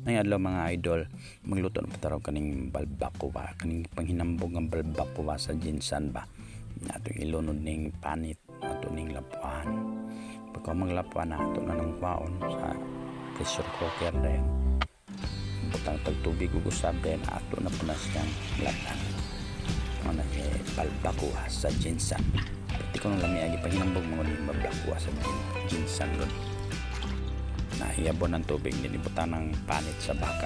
May adlaw, mga idol, magluto na pa ta kaning balbacoa, kaning panghinambog nga balbacoa sa GenSan ba. Ato ilunod ning panit, ato ning lapuan. Pagka maglapuan na, ato na nang kwaon sa pressure cooker din. Butang tag tubig ug usab, din ato na po na siyang latan. Ano na balbacoa sa GenSan. Pati ko nang lami agi panghinambog mga ning balbacoa sa GenSan ron. Naiyabon ng tubig din, ibutang ng panit sa baka,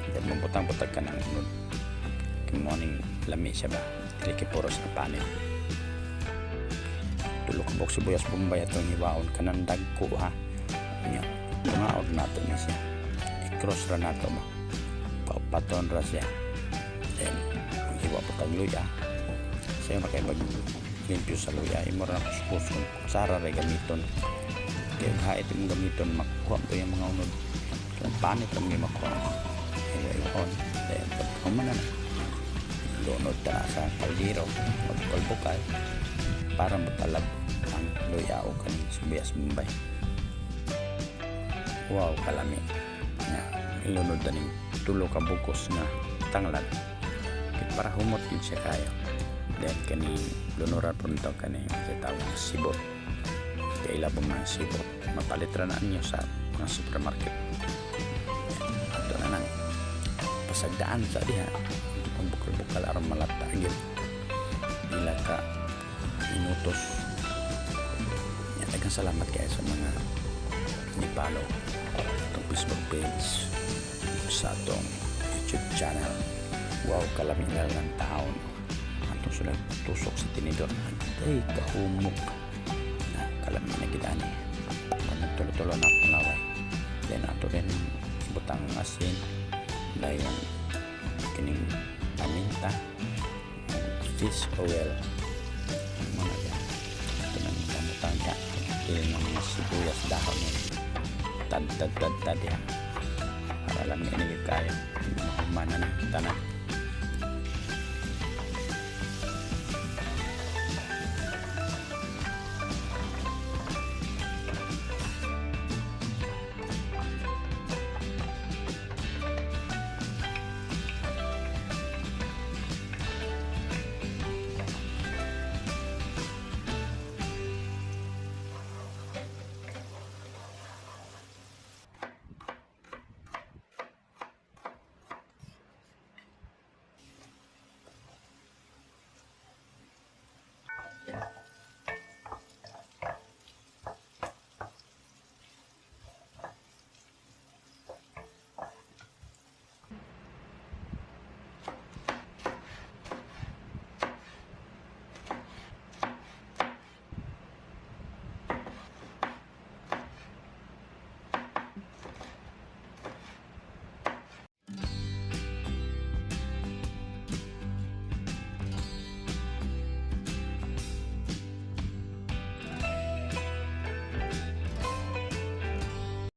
then mabutang-butang ka ng unod kay ning lami siya ba, dili kay puros na panit. 3 ka buok sibuyas bombay atong hiwaon, kanang dagko ha. Nya tungaon nato ni siya, i-cross ra nato ba, paupaton ra siya. Then maghiwa po tag luya. Sayo na kay mag limpyo sa luya, imo ra kuskuson, kutsara ra gamiton kay hait imong gamiton, makuha to yung mga unod. Kaya panit lang yung makuha, iwa-iwaon. Then pagkahuman na, lunod ta sa kaldero, magbukal-bukal para matalab ang luya o kaning sibuyas bombay. Wow, kalami nga. Ilunod ta ning 3 ka bugkos nga tanglad kay para humot yun siya kayo. Then kani lunuran po nito kani sa tawag nga sibot, kay ilabong mga sibot, mapalit ra na ninyo sa mga supermarket. Ato na nang pasagdaan sa diha, ang bukal-bukal aron malata gyud pila ka minutos. Yan, daghang salamat kayo sa mga ni-follow atong Facebook page, sa atong YouTube channel. Wow, kalami na lang taon. Atong sila tusok sa tinidor. Ay, kahumok na, kalami na gid ani. Nagtulo-tulo na akong laway. Then ato rin butang asin, dayon kining paminta, fish oil, mga yan. Ito na butang ka dili ng mga sibuyas dahon yan. Tad tad tad tad ya. Para lang ini kayo. Mahuman na tanan.